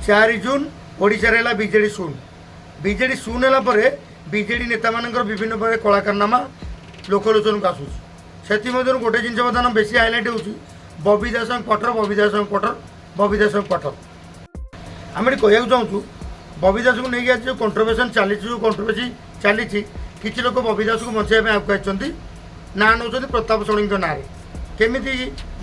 4 June ଓଡ଼ିଶାରେ ହେଲା BJD ଶୂନ। ବିଜେଡ଼ି ଶୂନ ହେଲା ପରେ ବିଜେଡ଼ି ନେତାମାନଙ୍କର ବିଭିନ୍ନ ପ୍ରକାର କଳାକାରନାମା ଲୋକଲୋଚନକୁ ଆସୁଛି। ସେଥିମଧ୍ୟରୁ ଗୋଟେ ଜିନିଷ ବର୍ତ୍ତମାନ ବେଶୀ ହାଇଲାଇଟ୍ ହେଉଛି, ବବି ଦାସଙ୍କ କ୍ୱାର୍ଟର, ବବି ଦାସଙ୍କ କ୍ୱାର୍ଟର, ବବି ଦାସଙ୍କ କ୍ୱାର୍ଟର। ଆମେ ଏଠି କହିବାକୁ ଚାହୁଁଛୁ, ବବି ଦାସକୁ ନେଇକି ଆଜି ଯେଉଁ କଣ୍ଟ୍ରୋଭର୍ସନ୍ ଚାଲିଛି, ଯେଉଁ କଣ୍ଟ୍ରୋଭର୍ସି ଚାଲିଛି, କିଛି ଲୋକ ବବି ଦାସକୁ ବଞ୍ଚାଇବା ପାଇଁ ଆଗକୁ ଆସିଛନ୍ତି, ନାଁ ନେଉଛନ୍ତି ପ୍ରତାପ ଷଡ଼ଙ୍ଗୀଙ୍କ ନାଁରେ। କେମିତି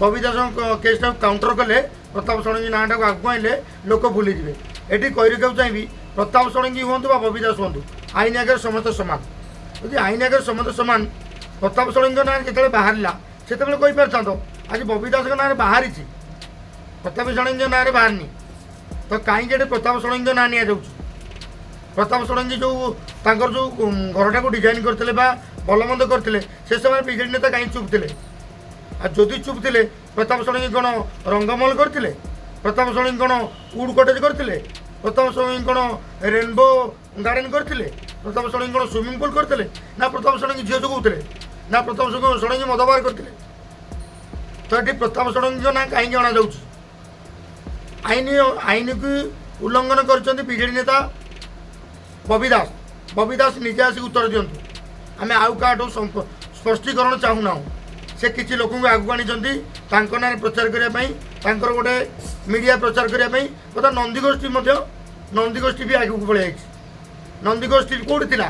ବବି ଦାସଙ୍କ କେସ୍ଟାକୁ କାଉଣ୍ଟର କଲେ, ପ୍ରତାପ ଷଡ଼ଙ୍ଗୀ ନାଁଟାକୁ ଆଗକୁ ଆଣିଲେ ଲୋକ ଭୁଲିଯିବେ। ଏଠି କହି ରଖିବାକୁ ଚାହିଁବି, ପ୍ରତାପ ଷଡ଼ଙ୍ଗୀ ହୁଅନ୍ତୁ ବା ବବି ଦାସ ହୁଅନ୍ତୁ, ଆଇନ ଆଗରେ ସମସ୍ତେ ସମାନ। ଯଦି ଆଇନ ଆଗରେ ସମସ୍ତେ ସମାନ, ପ୍ରତାପ ଷଡ଼ଙ୍ଗୀଙ୍କ ନାଁରେ ଯେତେବେଳେ ବାହାରିଲା ସେତେବେଳେ କହିପାରିଥାନ୍ତ। ଆଜି ବବି ଦାସଙ୍କ ନାଁରେ ବାହାରିଛି, ପ୍ରତାପ ଷଡ଼ଙ୍ଗୀଙ୍କ ନାଁରେ ବାହାରିନି। ତ କାହିଁକି ଏଠି ପ୍ରତାପ ଷଡ଼ଙ୍ଗୀଙ୍କ ନାଁ ନିଆଯାଉଛି? ପ୍ରତାପ ଷଡ଼ଙ୍ଗୀ ଯେଉଁ ତାଙ୍କର ଯେଉଁ ଘରଟାକୁ ଡିଜାଇନ୍ କରିଥିଲେ ବା ଭଲ ମନ୍ଦ କରିଥିଲେ, ସେ ସମୟରେ ବିଜେଡ଼ି ନେତା କାହିଁକି ଚୁପ୍ ଥିଲେ? ଆଉ ଯଦି ଚୁପ୍ ଥିଲେ, ପ୍ରତାପ ଷଡ଼ଙ୍ଗୀ କ'ଣ ରଙ୍ଗମହଲ କରିଥିଲେ? ପ୍ରତାପ ଷଡ଼ଙ୍ଗୀ କ'ଣ ଉଡ୍ କଟେଜ୍ କରିଥିଲେ? ପ୍ରତାପ ଷଡ଼ଙ୍ଗୀ କ'ଣ ରେନବୋ ଗାର୍ଡ଼େନ୍ କରିଥିଲେ? ପ୍ରତାପ ଷଡ଼ଙ୍ଗୀ କ'ଣ ସୁଇମିଂ ପୁଲ୍ କରିଥିଲେ? ନା ପ୍ରତାପ ଷଡ଼ଙ୍ଗୀ ଝିଅ ଯୋଗାଉଥିଲେ? ନା ପ୍ରତାପ ଷଡ଼ଙ୍ଗୀ ମଦ ବାର କରିଥିଲେ? ତ ଏଠି ପ୍ରତାପ ଷଡ଼ଙ୍ଗୀଙ୍କ ନାଁ କାହିଁକି ଅଣାଯାଉଛି? ଆଇନକୁ ଉଲ୍ଲଂଘନ କରିଛନ୍ତି ବିଜେଡ଼ି ନେତା ବବି ଦାସ। ବବି ଦାସ ନିଜେ ଆସିକି ଉତ୍ତର ଦିଅନ୍ତୁ। ଆମେ ଆଉ କାହାଠୁ ସ୍ପଷ୍ଟୀକରଣ ଚାହୁଁନାହୁଁ। ସେ କିଛି ଲୋକଙ୍କୁ ଆଗକୁ ଆଣିଛନ୍ତି ତାଙ୍କ ନାଁରେ ପ୍ରଚାର କରିବା ପାଇଁ, ତାଙ୍କର ଗୋଟେ ମିଡ଼ିଆ ପ୍ରଚାର କରିବା ପାଇଁ। ବର୍ତ୍ତମାନ ନନ୍ଦିଘୋଷ ଟିଭି ମଧ୍ୟ, ନନ୍ଦିଘୋଷ ଟିଭି ଆଗକୁ ପଳେଇ ଯାଇଛି। ନନ୍ଦିଘୋଷ ଟିଭି କେଉଁଠି ଥିଲା?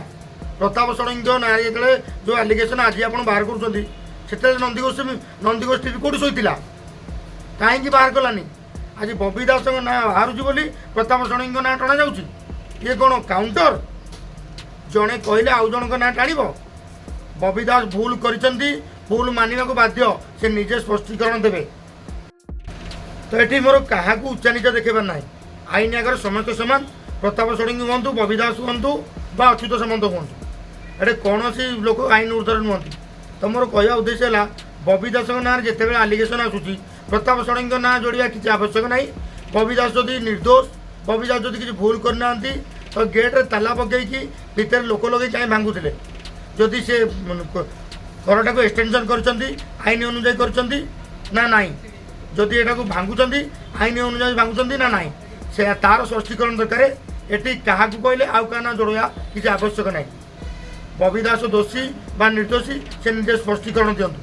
ପ୍ରତାପ ଷଡ଼ଙ୍ଗୀଙ୍କ ନାଁରେ ଯେତେବେଳେ ଯେଉଁ ଆଲିଗେସନ୍ ଆଜି ଆପଣ ବାହାର କରୁଛନ୍ତି, ସେତେବେଳେ ନନ୍ଦିଘୋଷ ଟିଭି କେଉଁଠି ଶୋଇଥିଲା? କାହିଁକି ବାହାର କଲାନି? ଆଜି ବବି ଦାସଙ୍କ ନାଁ ବାହାରୁଛି ବୋଲି ପ୍ରତାପ ଷଡ଼ଙ୍ଗୀଙ୍କ ନାଁ ଟଣାଯାଉଛି। ଇଏ କ'ଣ କାଉଣ୍ଟର? ଜଣେ କହିଲେ ଆଉ ଜଣଙ୍କ ନାଁ ଟାଣିବ? ବବି ଦାସ ଭୁଲ କରିଛନ୍ତି, ଭୁଲ ମାନିବାକୁ ବାଧ୍ୟ। ସେ ନିଜେ ସ୍ପଷ୍ଟୀକରଣ ଦେବେ। ତ ଏଠି ମୋର କାହାକୁ ଉଚ୍ଚା ନିଚ ଦେଖେଇବାର ନାହିଁ। ଆଇନ ଆଗରେ ସମସ୍ତେ ସମାନ। ପ୍ରତାପ ଷଡ଼ଙ୍ଗୀ ହୁଅନ୍ତୁ, ବବି ଦାସ ହୁଅନ୍ତୁ ବା ଅଚ୍ୟୁତ ସାମନ୍ତ ହୁଅନ୍ତୁ, ଏଠି କୌଣସି ଲୋକ ଆଇନ ଉର୍ଦ୍ଧ୍ୱରେ ନୁହନ୍ତି। ତ ମୋର କହିବା ଉଦ୍ଦେଶ୍ୟ ହେଲା, ବବି ଦାସଙ୍କ ନାଁରେ ଯେତେବେଳେ ଆଲିଗେସନ୍ ଆସୁଛି, ପ୍ରତାପ ଷଡ଼ଙ୍ଗୀଙ୍କ ନାଁ ଯୋଡ଼ିବା କିଛି ଆବଶ୍ୟକ ନାହିଁ। ବବି ଦାସ ଯଦି ନିର୍ଦ୍ଦୋଷ, ବବି ଦାସ ଯଦି କିଛି ଭୁଲ କରିନାହାନ୍ତି, ତ ଗେଟ୍ରେ ତାଲା ପକେଇକି ଭିତରେ ଲୋକ ଲଗେଇ କାହିଁ ଭାଙ୍ଗୁଥିଲେ? ଯଦି ସେ ଘରଟାକୁ ଏକ୍ସଟେନସନ୍ କରିଛନ୍ତି, ଆଇନ ଅନୁଯାୟୀ କରିଛନ୍ତି ନା ନାହିଁ? ଯଦି ଏଟାକୁ ଭାଙ୍ଗୁଛନ୍ତି, ଆଇନ ଅନୁଯାୟୀ ଭାଙ୍ଗୁଛନ୍ତି ନା ନାହିଁ, ସେ ତାର ସ୍ପଷ୍ଟୀକରଣ ଦରକାର। ଏଠି କାହାକୁ କହିଲେ ଆଉ କାହା ନାଁ ଯୋଡ଼ିବା କିଛି ଆବଶ୍ୟକ ନାହିଁ। ବବି ଦାସ ଦୋଷୀ ବା ନିର୍ଦ୍ଦୋଷୀ, ସେ ନିଜେ ସ୍ପଷ୍ଟୀକରଣ ଦିଅନ୍ତୁ।